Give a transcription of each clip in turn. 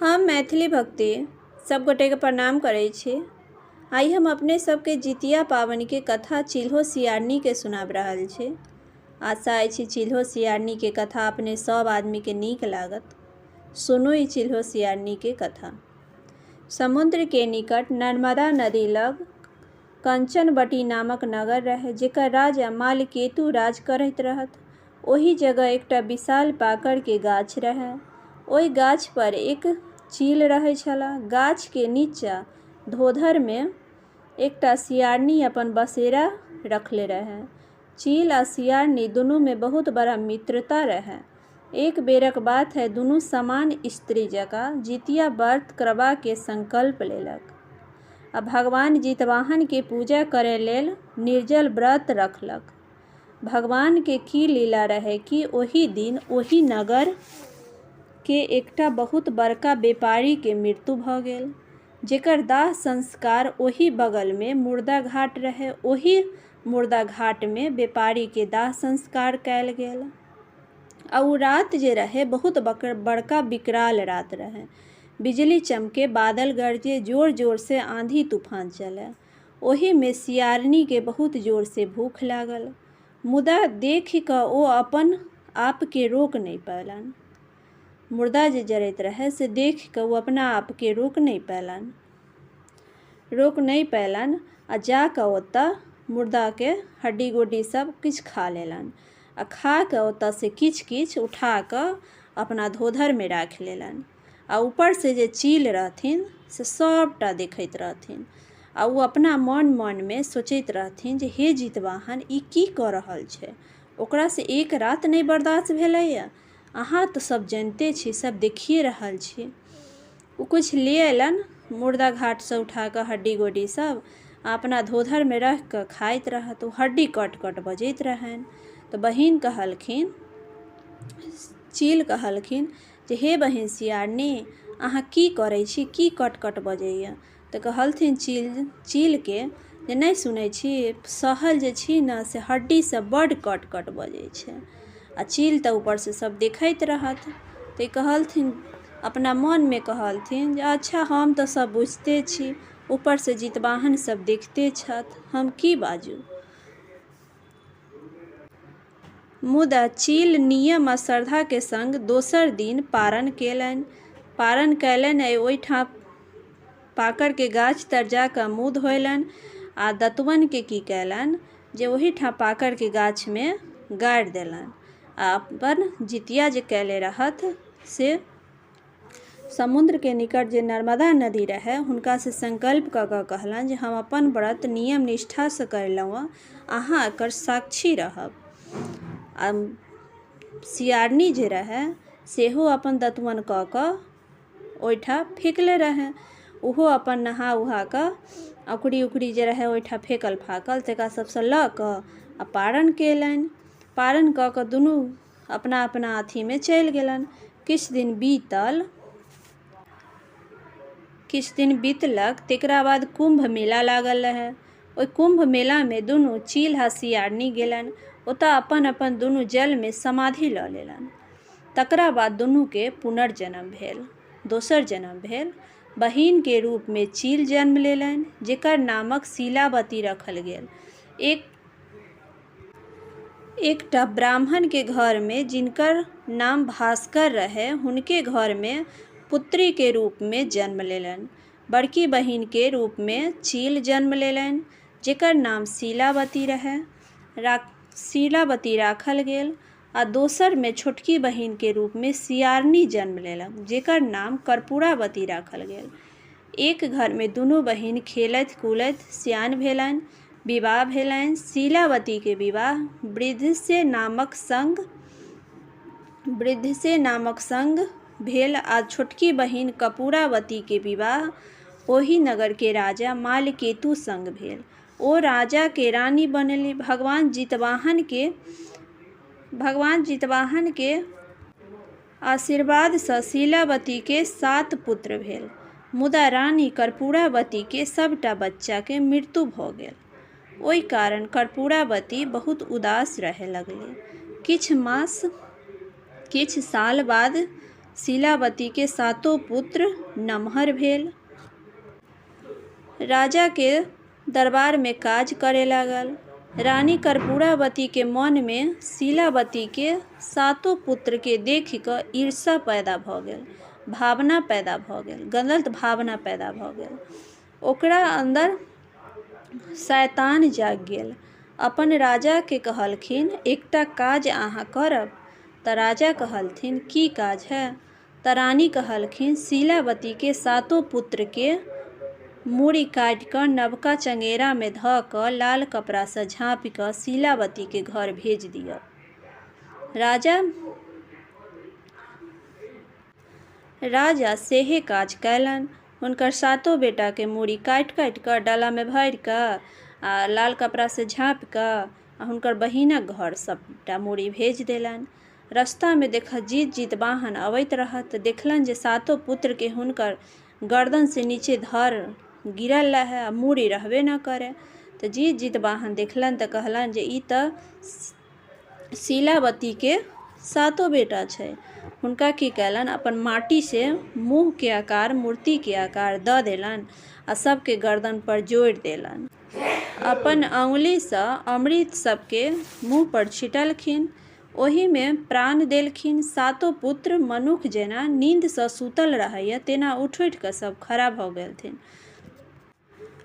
हम मैथिली भक्ति सब गोटेके प्रणाम करै छी। आइ हम अपने सबके जितिया पाबनिके कथा चिल्हो सियारनीके सुनाबि रहल छी। आशा अछि चिल्हो सियारनीके कथा अपने सब आदमीके नीक लागत। सुनू ई चिल्हो सियारनीके कथा। समुद्रके निकट नर्मदा नदी लग कंचनवटी नामक नगर रहे, जेकर राजा मालकेतु राज करैत रहथि। ओहि जगह एकटा विशाल पाकड़के गाछ रहे। ओहि गाछ पर एक चील रहै छला। गाछके नीचा धोधरमे एकटा सियारनी अपन बसेरा रखले रहे। चील आ सियारनी दुनूमे बहुत बड़ा मित्रता रहे। एक बेरक बात है, दुनू समान स्त्री जकाँ जितिया व्रत करबाके संकल्प लेलक आ भगवान जितवाहनके पूजा करे लेल निर्जल व्रत रखलक। भगवानके की लीला रहे कि ओहि दिन ओहि नगर के एकटा बहुत बड़का व्यापारीके मृत्यु भऽ गेल, जेकर दाह संस्कार ओहि बगलमे मुर्दा घाट रहे। ओहि मुर्दा घाटमे व्यापारीके दाह संस्कार कयल गेल। आ ओ रात जे रहे बहुत बड़का विकराल रात रहे। बिजली चमके, बादल गरजे, जोर जोर से आंधी तूफान चले। ओहिमे सियारनीके बहुत जोर से भूख लागल, मुदा देखि कऽ ओ अपन आपके रोक नहि पयलनि। मुर्दा जे जरैत रहे से देखि कऽ ओ अपना आपके रोक नहि पयलनि, रोक नहि पयलनि आ जा कऽ ओतऽ मुर्दाके हड्डी गोड्डी सब किछु खा लेलनि आ खा कऽ ओतऽसँ किछु किछु उठा कऽ अपना धोधरमे राखि लेलनि। आ ऊपरसँ जे चील रहथिन से सबटा देखैत रहथिन आ ओ अपना मन मनमे सोचैत रहथिन जे हे जितवाहन, ई की कऽ रहल छै? ओकरासँ एक रात नहि बर्दाश्त भेलैए? अहाँ तऽ सब जनिते छी, सब देखिए रहल छी। ओ किछु ले अयलनि मुर्दा घाटसँ उठा कऽ हड्डी गोडी सब आ अपना धोधरमे राखि कऽ खाइत रहत। ओ हड्डी कट कट बजैत रहनि। तऽ बहिन कहलखिन, चील कहलखिन जे हे बहिन सियारनी, अहाँ की करै छी? की कट कट बजैए? तऽ कहलथिन चील चीलके जे नहि सुनै छी, सहल जे छी ने से हड्डीसँ बड्ड कट कट बजै छै। आ चील तऽ ऊपरसँ सब देखैत रहत। तऽ कहलथिन, अपना मनमे कहलथिन जे अच्छा, हम तऽ सब बुझिते छी, ऊपरसँ जितवाहन सब देखिते छथि, हम की बाजू? मुदा चील नियम आ श्रद्धाके संग दोसर दिन पारण केलनि। पारण कयलनि आ ओहिठाम पाकड़के गाछ तर जा कऽ मुँह धोयलनि आ दतुअनके की कयलनि जे ओहिठाम पाकड़के गाछमे गाड़ि देलनि आ अपन जितिया जे कयले रहथि से समुद्रके निकट जे नर्मदा नदी रहै हुनकासँ संकल्प कऽ कऽ कहलनि जे हम अपन व्रत नियम निष्ठासँ कयलहुँ हँ, अहाँ एकर साक्षी रहब। आ सियारनी जे रहै सेहो अपन दतुअन कऽ कऽ ओहिठाम फेकले रहै। ओहो अपन नहा उहा कऽ अकुरी उकुरी जे रहै ओहिठाम फेकल फाकल तकरा सबसँ लऽ कऽ आ पारण केलनि। पारण कऽ कऽ दुनू अपना अपना अथीमे चलि गेलनि। किछु दिन बीतल, किछु दिन बीतलक, तकरा बाद कुम्भ मेला लागल रहै। ओहि कुम्भ मेलामे दुनू चील आ सियारनी गेलनि। ओतऽ अपन अपन दुनू जलमे समाधि लऽ लेलनि। तकरा बाद दुनूके पुनर्जन्म भेल, दोसर जन्म भेल। बहिनके रूपमे चील जन्म लेलनि, जेकर नामक शीलावती रखल गेल। एक एकटा ब्राह्मणके घरमे, जिनकर नाम भास्कर रहै, हुनके घरमे पुत्रीके रूपमे जन्म लेलनि। बड़की बहिनके रूपमे चील जन्म लेलनि, जेकर नाम शीलावती रहै, शीलावती राखल गेल। आ दोसरमे छोटकी बहिनके रूपमे सियारनी जन्म लेलक, जेकर नाम कर्पूरावती राखल गेल। एक घरमे दुनू बहिन खेलैत कूलैत सियान भेलनि। विवाह भेलनि। शीलावतीके विवाह वृद्धसे नामक संग भेल आ छोटकी बहिन कपूरावतीके विवाह ओहि नगरके राजा मालकेतु संग भेल। ओ राजाके रानी बनली। भगवान जितवाहनके आशीर्वादसँ शीलावतीके 7 पुत्र भेल, मुदा रानी कर्पूरावतीके सबटा बच्चाके मृत्यु भऽ गेल। ओहि कारण कर्पूरावती बहुत उदास रहय लगली। किछु मास, किछु साल बाद शीलावतीके सातो पुत्र नमहर भेल। राजाके दरबारमे काज करे लागल। रानी कर्पूरावतीके मनमे शीलावतीके सातो पुत्रके देखि कऽ ईर्ष्या पैदा भऽ गेल, भावना पैदा भऽ गेल, गलत भावना पैदा भऽ गेल। ओकरा अन्दर शैतान जागि गेल। अपन राजाके कहलखिन, एकटा काज अहाँ करब। तऽ राजा कहलथिन, की काज है? तऽ रानी कहलखिन, शीलावतीके सातो पुत्रके मूड़ी काटि कऽ नवका चंगेरामे धऽ कऽ लाल कपड़ासँ झाँपि कऽ शीलावतीके घर भेज दिअ। राजा सेहे काज कयलनि। हुनकर सातो बेटाके मूड़ी काटि काटि कऽ डालामे भरि कऽ आ लाल कपड़ासँ झाँपि कऽ आ हुनकर बहिनक घर सभटा मूड़ी भेज देलनि। रस्तामे देख जीत जितवाहन अबैत रहत तऽ देखलनि जे सातो पुत्रके हुनकर गर्दनसँ नीचे धर गिरल रहै आ मूड़ी रहबे न करे। तऽ जीत जितवाहन देखलनि तऽ कहलनि जे ई तऽ शीलावतीके सातो बेटा छै। हुनका की कयलनि, अपन माटीसँ मुँहके आकार, मूर्तिके आकार दऽ देलनि आ सबके गर्दन पर जोड़ि देलनि। अपन अङ्गुलीसँ अमृत सबके मुँह पर छिटलखिन, ओहिमे प्राण देलखिन। सातो पुत्र मनुख जेना नींदसँ सुतल रहैए तेना उठि उठि कऽ सब खड़ा भऽ गेलथिन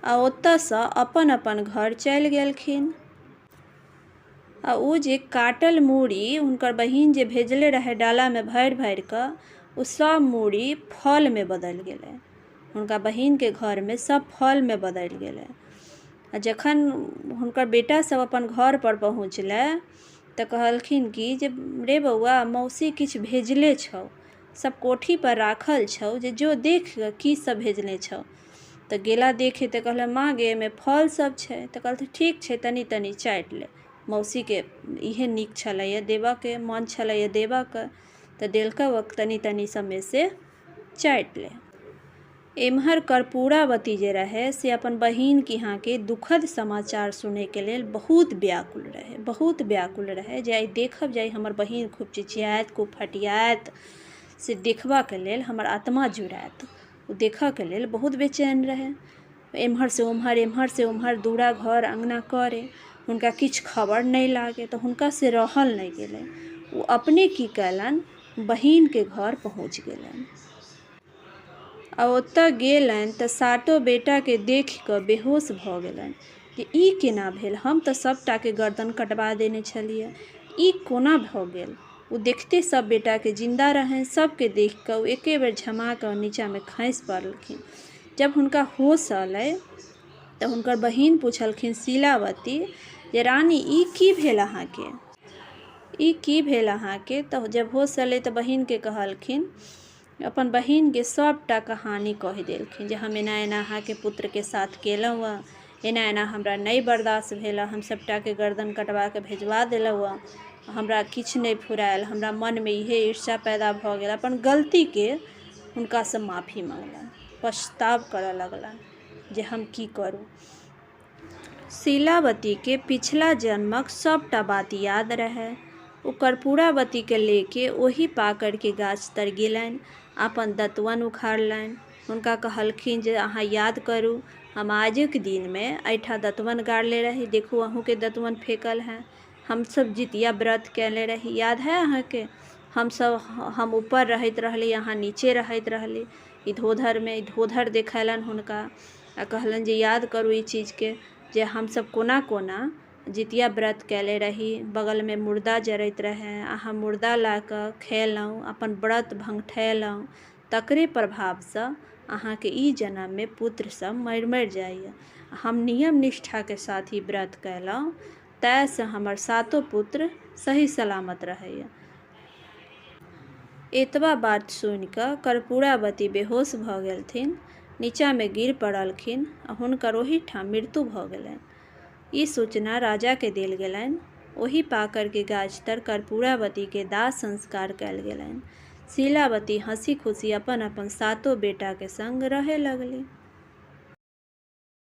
आ ओतऽसँ अपन अपन घर चलि गेलखिन। आ ओ जे काटल मूड़ी हुनकर बहिन जे भेजले रहै डालामे भरि भरि कऽ, ओ सब मूड़ी फलमे बदलि गेलै। हुनका बहिनके घरमे सब फलमे बदलि गेलै। आ जखन हुनकर बेटा सब अपन घर पर पहुँचलै तऽ कहलखिन कि जे रे बौआ, मौसी किछु भेजले छौ, सब कोठी पर राखल छौ, जे जो देख की सब भेजने छौ। तऽ गेला देखे तऽ कहलक, माँ गे, एहिमे फल सब छै। तऽ कहलथिन, ठीक छै, तनी तनी चाटि ले। मौसीके इहे नीक छलैए देबऽके मन छलैए देबऽके, तऽ देलकै ओ तनी तनी सबमे से चाटि ले। एम्हर कर्पूरावती जे रहै से अपन बहिनके यहाँके दुखद समाचार सुनैके लेल बहुत व्याकुल रहै, बहुत व्याकुल रहै जे आइ देखब जे हमर बहिन खूब चिचियाइत, खूब फटियाइत, से देखबाके लेल हमर आत्मा जुड़ायत। ओ देखऽके लेल बहुत बेचैन रहै। एम्हर से ओम्हर, एम्हर से ओम्हर, दूरा घर अङ्गना करे। हुनका किछु खबर नहि लागै तऽ हुनका से रहल नहि गेलै। ओ अपने की कयलनि, बहिनके घर पहुँच गेलनि आ ओतऽ गेलनि तऽ सातो बेटाके देखि कऽ बेहोश भऽ गेलनि जे ई केना भेल, हम तऽ सभटाके गर्दन कटबा देने छलियै, ई कोना भऽ गेल? ओ देखते सब बेटाके जिन्दा रहनि, सबके देखि कऽ ओ एके बेर झमा कऽ नीचाँमे खसि पड़लखिन। जब हुनका होश अयलै तऽ हुनकर बहिन पुछलखिन शीलावती जे रानी, ई की भेल अहाँके, ई की भेल अहाँके? तऽ जब होश अयलै तऽ बहिनके कहलखिन, अपन बहिनके सभटा कहानी कहि देलखिन जे हम एना एना अहाँके पुत्रके साथ केलहुँ हँ, एना एना हमरा नहि बर्दाश्त भेल, हम सभटाके गर्दन कटबाके भेजवा देलहुँ हँ, हमरा किछु नहि फुरायल, हमरा मनमे इहे ईर्ष्या पैदा भऽ गेल। अपन गलतीके हुनकासँ माफी मङ्गलनि, पछताव करऽ लगलनि जे हम की करू। शीलावतीके पिछला जन्मक सभटा बात याद रहै। ओ कर्पूरावतीके लेके ओहि पाकड़िके गाछ तर गेलनि, अपन दतवन उखाड़लनि। हुनका कहलखिन जे अहाँ याद करू, हम आजुक दिनमे एहिठाम दतवन गाड़ले रही, देखू अहूँके दतवन फेकल है। हमसभ जितिया व्रत कयने रही, याद है अहाँके? हमसभ हम ऊपर रहैत रहली, अहाँ नीचे रहैत रहली। ई धोधरमे ई धोधर देखेलनि हुनका आ कहलनि जे याद करू ई चीजके जे हमसभ कोना कोना जितिया व्रत कयले रही। बगलमे मुर्दा जरैत रहै, अहाँ मुर्दा ला कऽ खेलहुँ, अपन व्रत भङ्गठेलहुँ, तकरे प्रभावसँ अहाँके ई जन्ममे पुत्र सब मरि मरि जाइए। हम नियम निष्ठाके साथ ई व्रत कयलहुँ, ताहिसँ हमर सातो पुत्र सही सलामत रहैए। एतबा बात सुनि कऽ कर्पूरावती बेहोश भऽ गेलथिन, नीचाँमे गिर पड़लखिन आ हुनकर ओहिठाम मृत्यु भऽ गेलनि। ई सूचना राजाके देल गेलनि। ओहि पाकड़िके गाछ तर कर्पूरावतीके दाह संस्कार कयल गेलनि। शीलावती हँसी खुशी अपन अपन सातो बेटाके संग रहय लगली।